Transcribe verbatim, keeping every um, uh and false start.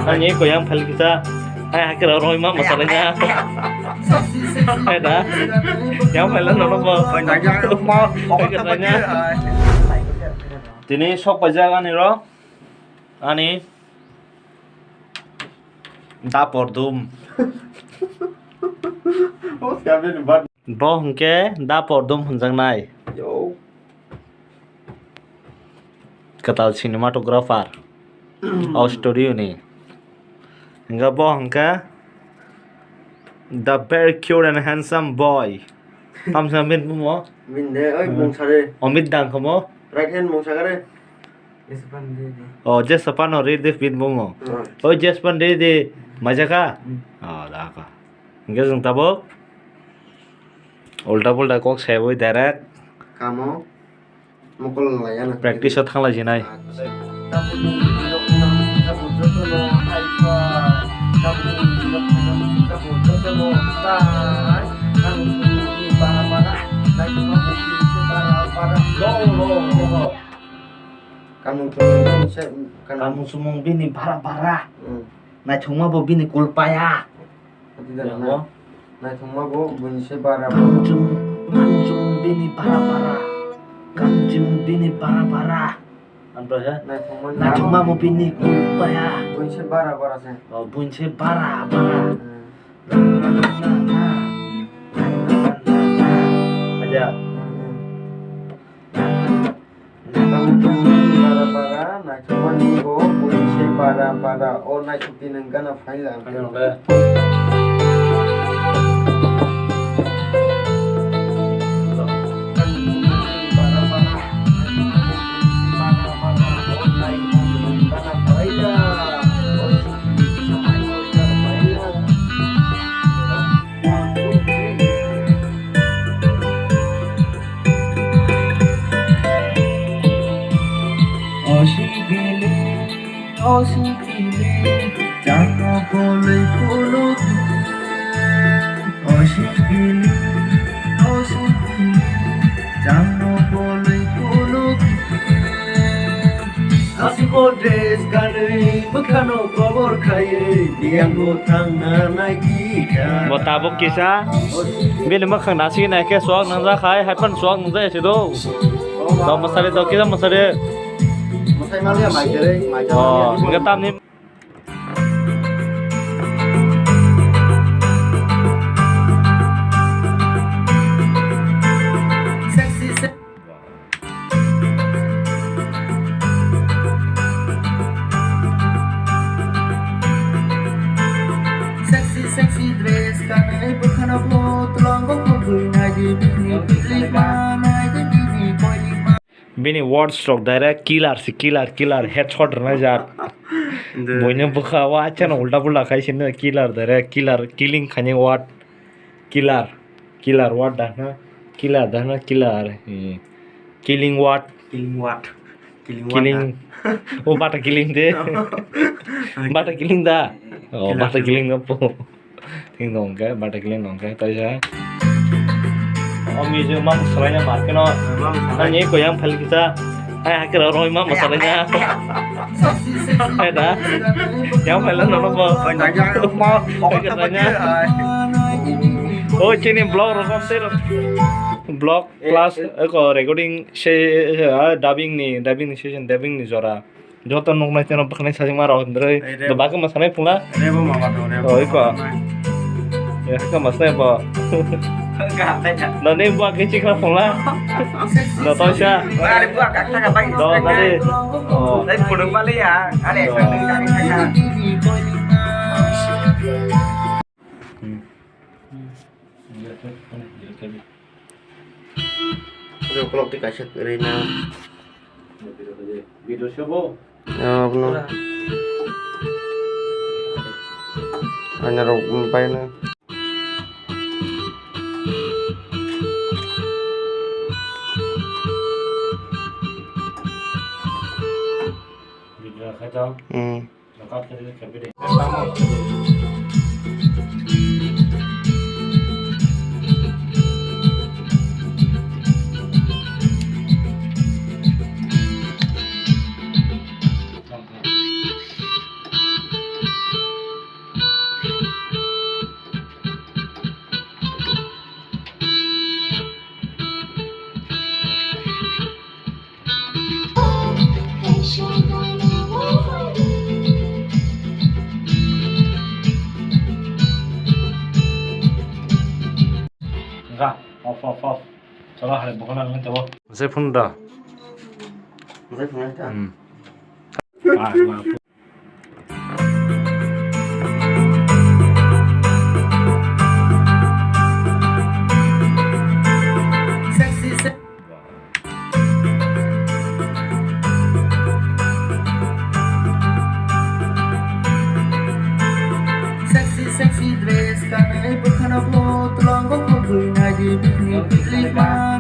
Ani ko yang phal kisa. Hai hakira roi ma masala nya. Hai da. Yang phal no no bo. Hai ka da nya. Tini sok paijak ani ro. Ani. Da pordum. Bo hwnkhe da pordum hwnjaknai. Yo. Kwtal cinematographer. O studio ni. Hwnkhe bo hwnkhe the very cute and handsome boy. Tamsa min bumo? Min de, oi, hmm. Mung sare. Amit dang kamo? Right hand mung sagare. Jespan Reddy. Oh, Jespan Reddy bin bumo. Hmm. Oi, Jespan Reddy, majaka? Hmm. Oh, da ka. Hwnkhe chwng tabuk ulta pulta kok saiwi direct kamo mokol laiya na practice o thangla jinai. Acha. Kamung sumung bini se, kamung sumung bini bara bara. Hmm. Naithokma bo bini kulpaya. Ati da na. Naithokma bo buini se bara. Kamchum, kamchum bini bara bara. Kamchum bini bara bara. Naithokma bo bini kulpaya. Buini se bara bara se. Oh, buini se bara bara. Hmm. Aja. Hmm, hmm. Bara bara, naithokmani bo buini se bara bara, o naithok di nang gana phaila. Phaila nang le. Bara bara, naithokmani bo buini se bara bara, o naithok di nang gana phaila. Asiko dress ganwi bwkhano kobor khaiwi biyango thangna naikha. Bo tabuk kisa bini mwkhang nasigwi naikhe chuak nangjak hai, hai phano chuak nangjak ya se do. Do mwsari do kisa mwsari. Mwsai maliya mai jere, mai jere. Oh, hwnkhe tamni Bini words rok direct killer se, killer, killer, headshot rwnai jak. Buino bwkha o achano ulta pulta khai sini killer, direct killer, killing khaini word. Killer. Killer what da hwno? Killer da hwno? Killer. Eh. Killing what? Killing what? Killing what da? Killing. O bata killing de. Bata killing da. Oh, killer bata killing no po. Thing dong ke, bata killing dong ke. Tai sa. O music mang salai na market no. Mang salai. Nang ye koyang phal kisa. Hai, hakira roi ma masala nya. Hai da. Yang phai la nono bo. Hai ka da nya. O chini vlog rokom se ro. Vlog plus eko recording se, ah, dubbing ni, dubbing ni session, dubbing ni jora. Joto nuk nai teno baknai sajima rok hindroi. Do bakma sanai phungla. Rebo mama to, rebo. Oh, iko. Ya, ka masnai bo. Nani buat ke chikra phungla. Do toisa. Ari buat kak taka bai. Do tadi. Oh. Tadi pudung bali ya. Ari ekdom dari taka. Hmm. Ukulok di kaisa kwrwi na. Video sebo. Abono. Ani rok bai na. Video khaito. Hmm. Off, off, off. Chalo, hai, bukhana nang tebo. Masai phone da. Masai phone da. Hmm. Sexy, sexy dress kanwi bwkhano bo twlango khogwi naidi bini bwlwi ma.